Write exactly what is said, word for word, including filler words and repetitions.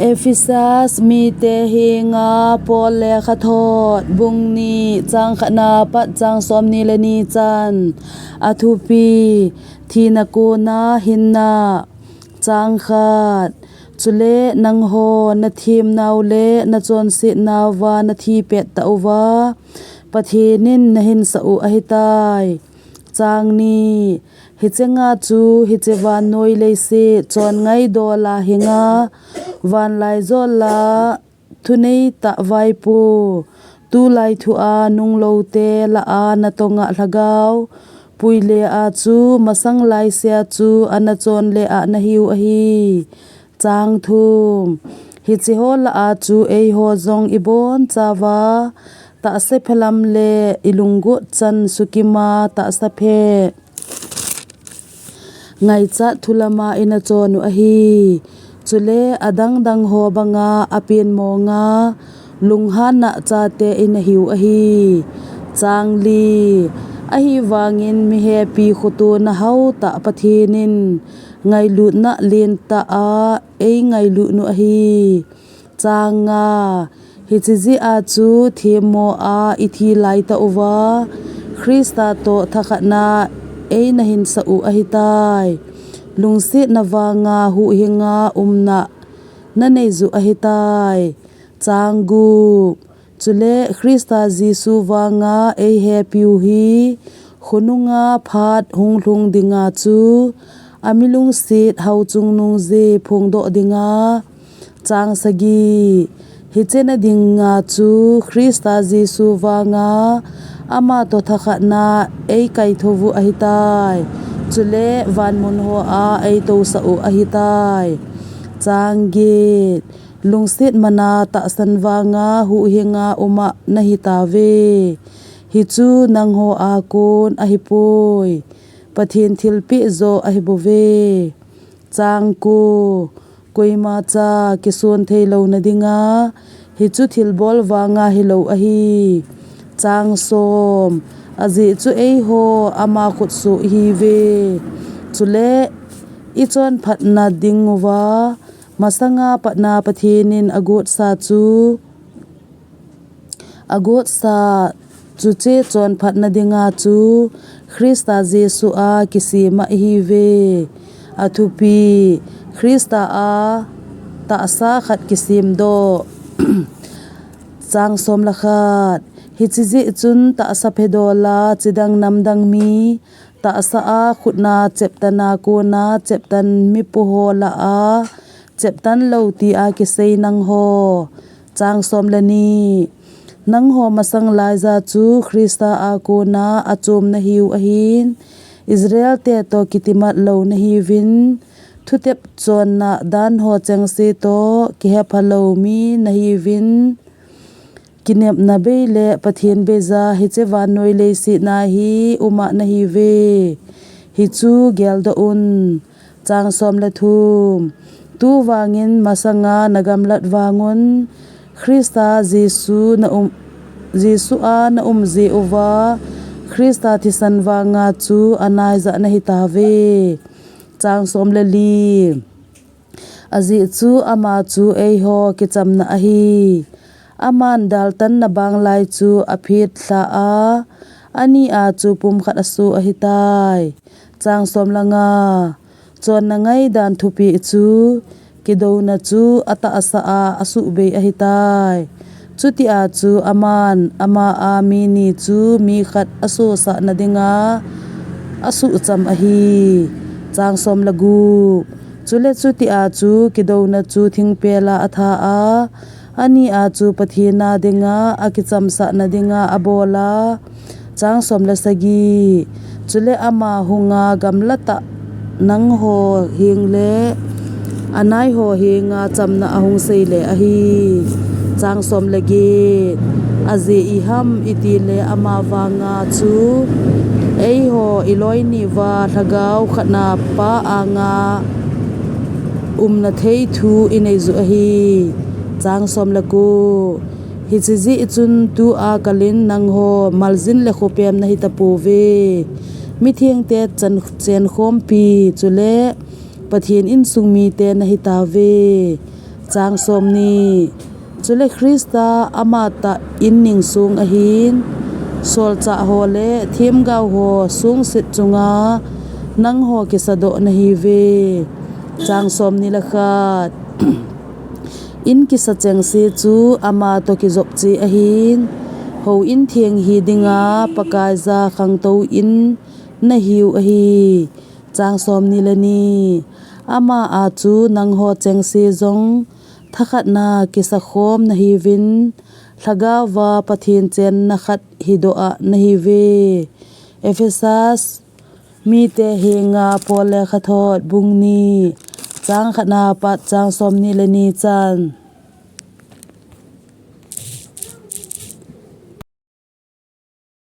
Ephesus mite henga Paul lekhathot, bung ni, chang khatna pat chang somni le ni chan. Athupi: Thina kona hinna. Chang khat. Chule nangho nathemnau le nachonsetnauva nathi pettah uva, Pathen in nahinsah u ahitai. Chang ni. Hiche nga chu hiche vannoi leiset chonngaidola hinga, vanlaijola thuneitah vaipo, tulai thua nungloute lah a natonga lhagao puile a chu masang laisea chu anachonle a nahiu ahi. Chang thum. Hicheho lah a chu eiho jong ibonchauva tahsa phelam le ilunggot chan sukima tahsa phe ngaichat thu lama inachon u ahi. Chule adangdang ho banga apenmonga lunghanna chate inahiu ahi. Chang li. Ahivangin mihepi khotona haotah Pathen in ngailutna lentah a eingailut u ahi. Chang nga. Hiche jeh a chu themmo a ithi laitah uva, Christa toh thakhatna einahinsah u ahitai. Lungsetna vanga huhhinga umna naneiyu ahitai. Chang gup. Chule Christa Jesu vanga eihepiu hi khonunga phat hunglhung dinga chu amilungset hao chungnung je phongdoh dinga. Chang sagi. Hichena dinga chu Christa Jesu vanga amatoh thakhatna eikaithou u ahitai. Chule vanmun hoa eitousah u ahitai. Chang get. Lungset mana tahsan vanga huhhinga uma nahitauve. Hichu nangho a kon ahipoi, Pathen thilpeh joh ahibouve. Chang ko. Koima cha kisonthei louna dinga, hichu thilbol vanga hilou ahi. Chang som. Ajeh chu eiho ama khutsoh ihiuve. Chule ichonphatna dinguva masanga patna Pathen in agotsa chu, agotsa chuche chonphatna dinga chu Christa Jesu a kisema ihiuve. Athupi: Christa a tahsa khat kisemdoh. Chang som le khat. Hiche jeh chun tahsa phedola chidang namdang mi, tahsa a khutna cheptana kona cheptan mipoho lah a cheptan lou tia kisei nangho. Chang som le ni. Nangho masang laiya chu Christa a kona achom nahiu ahin, Israel te toh kitimat lou nahiuvin, thutep chonna dan ho chengse toh kihepha lou mi nahiuvin, kinepna bei le Pathen beija hiche vannoi leiset a hi uma nahiuve. Hichu geldoh un. Chang som le thum. Tuvangin masanga nagamlat vangun Christa Jesu na um, Jesu a naum jeh uva Christa thisan vanga chu anaija nahitauve. Chang som le li. Ajeh chu ama chu eiho kichamna ahi. Aman daltanna banglai chu aphet lha a, ani a chu pumkhat asoh ahitai. Chang som le nga. Chonna ngaidan thupeh chu, kidouna chu atahsa a asuhbei ahitai. Chutia chu aman ama a mi ni chu mi khat asosahna dinga asuhcham ahi. Chang som le gup. Chule chutia chu kidouna chu thingpel a atha a, ani a chu Pathen a dinga akichamsahna dinga abol a. Chang som le sagi. Chule ama hunga gamlatah nangho heng le anaiho henga chamna ahung seile ahi. Chang som le get. Ajeh iham itile ama vanga chu eiho iloi niuva lhagao khatna Pa anga umna thei thu ineiyu ahi. Chang som le ko. Hiche jeh chun tua kalin nangho maljin le khopem nahitapouve. Mithengte chan, chenkhompi chule Pathen insung mite nahitauve. Chang somni. Chule Christa amatah in ningsung ahin, solchah ho le themgao ho sungset chunga nangho kisadoh nahiuve. Chang somni le khat. In kisa chengse chu ama toh kijop cheh ahin, houin theng hi dinga Pakaiya khangtou in nahiu ahi. Chang somni le ni. Ama a chu nangho chengse jong thakhatna kisakhom nahiuvin, Lhagaova Pathen chenna khat hidoh a nahiuve. Ephesus mite henga Paul lekhathot bung ni, chang khatna pat chang somni le ni chan.